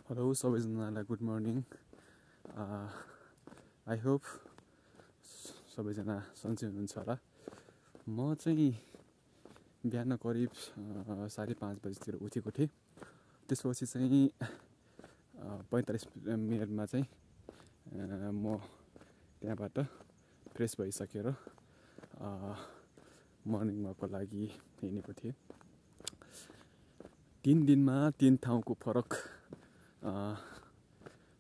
Hello सबैजनालाई good morning. I hope सबैजना सन्चै हुनुहुन्छ होला। म चाहिँ बिहान करिब 5:30 बजीतिर उठेको थिएँ। त्यसपछि चाहिँ 45 मिनटमा चाहिँ म त्यहाँबाट फ्रेस भइसकेर मर्निङ वाकको लागि हिँडेको थिएँ। 3 दिनमा 3 ठाउँको फरक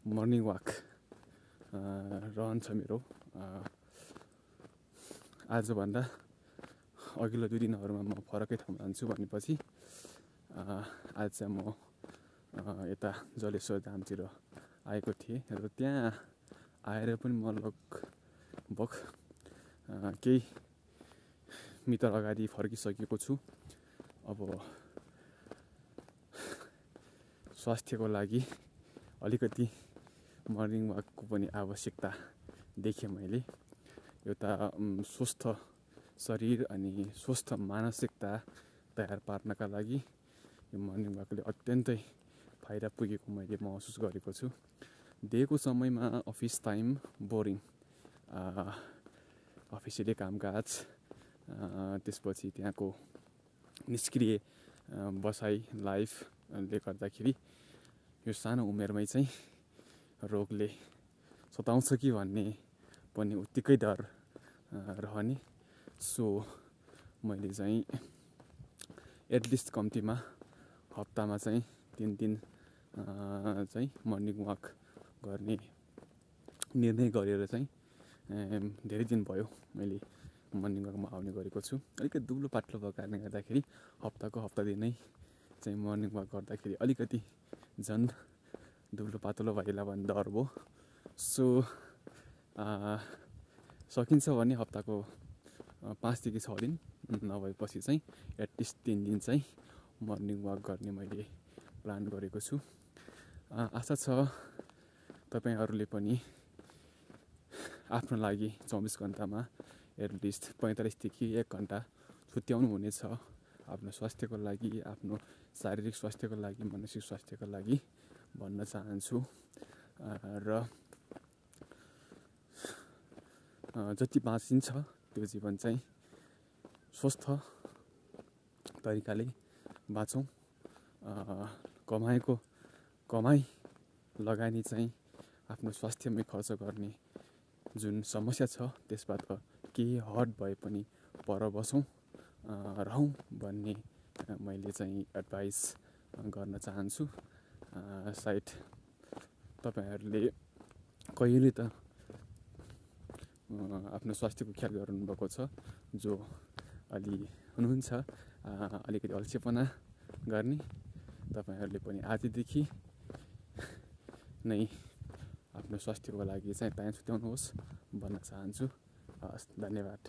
मर्निङ वाक रहन्छ मेरो। आजभन्दा अघिल्लो 2 दिनहरूमा म फरकै ठाउँमा जान्छु भनेपछि आज चाहिँ म यता जलेश्वर धामतिर आएको थिएँ र त्यहाँ आएर पनि म लगभग केही मिटर अगाडि फर्किसकेको छु। अब स्वास्थ्यको लागि अलिकति मर्निङ वाकको पनि आवश्यकता देखेँ मैले। एउटा स्वस्थ शरीर अनि स्वस्थ मानसिकता तयार पार्नका लागि यो मर्निङ वाकले अत्यन्तै फाइदा पुगेको मैले महसुस गरेको छु। दिएको समयमा अफिस टाइम बोरिङ, अफिसियली कामकाज, त्यसपछि त्यहाँको निष्क्रिय बसाइ लाइफले गर्दाखेरि यो सानो उमेरमै चाहिँ रोगले सताउँछ कि भन्ने पनि उत्तिकै डर रहने। सो मैले चाहिँ एटलिस्ट कम्तीमा हप्तामा चाहिँ 3 दिन चाहिँ मर्निङ वाक गर्ने निर्णय गरेर चाहिँ धेरै दिन भयो मैले मर्निङ वाकमा आउने गरेको छु। अलिकति दुब्लो पातलो भएको कारणले गर्दाखेरि हप्ताको हप्ता दिनै चाहिँ मर्निङ वाक गर्दाखेरि अलिकति झन् दुब्लो पातलो भइला भन्ने डर भयो। सो सकिन्छ भने हप्ताको 5 देखि 6 दिन नभएपछि चाहिँ एटलिस्ट 3 दिन चाहिँ मर्निङ वाक गर्ने मैले प्लान गरेको छु। आशा छ तपाईहरूले पनि आफ्नो लागि 24 घन्टामा एटलिस्ट 45 देखि 1 घन्टा छुट्याउनु हुनेछ आफ्नो स्वास्थ्यको लागि, आफ्नो शारीरिक स्वास्थ्यको लागि, मानसिक स्वास्थ्यको लागि भन्न चाहन्छु। र जति बाँचिन्छ त्यो जीवन चाहिँ स्वस्थ तरिकाले बाँचौँ। कमाएको कमाइ लगानी चाहिँ आफ्नो स्वास्थ्यमै खर्च गर्ने जुन समस्या छ त्यसबाट केही हट भए पनि पर बसौँ रहौँ भन्ने मैले चाहिँ एडभाइस गर्न चाहन्छु। सायद तपाईहरूले कहिले त आफ्नो स्वास्थ्यको ख्याल गर्नुभएको छ, जो अलि हुनुहुन्छ अलिकति अल्छेपना गर्ने, तपाईहरूले पनि आजदेखि नै आफ्नो स्वास्थ्यको लागि चाहिँ टाइम छुट्याउनुहोस् भन्न चाहन्छु। हस्, धन्यवाद।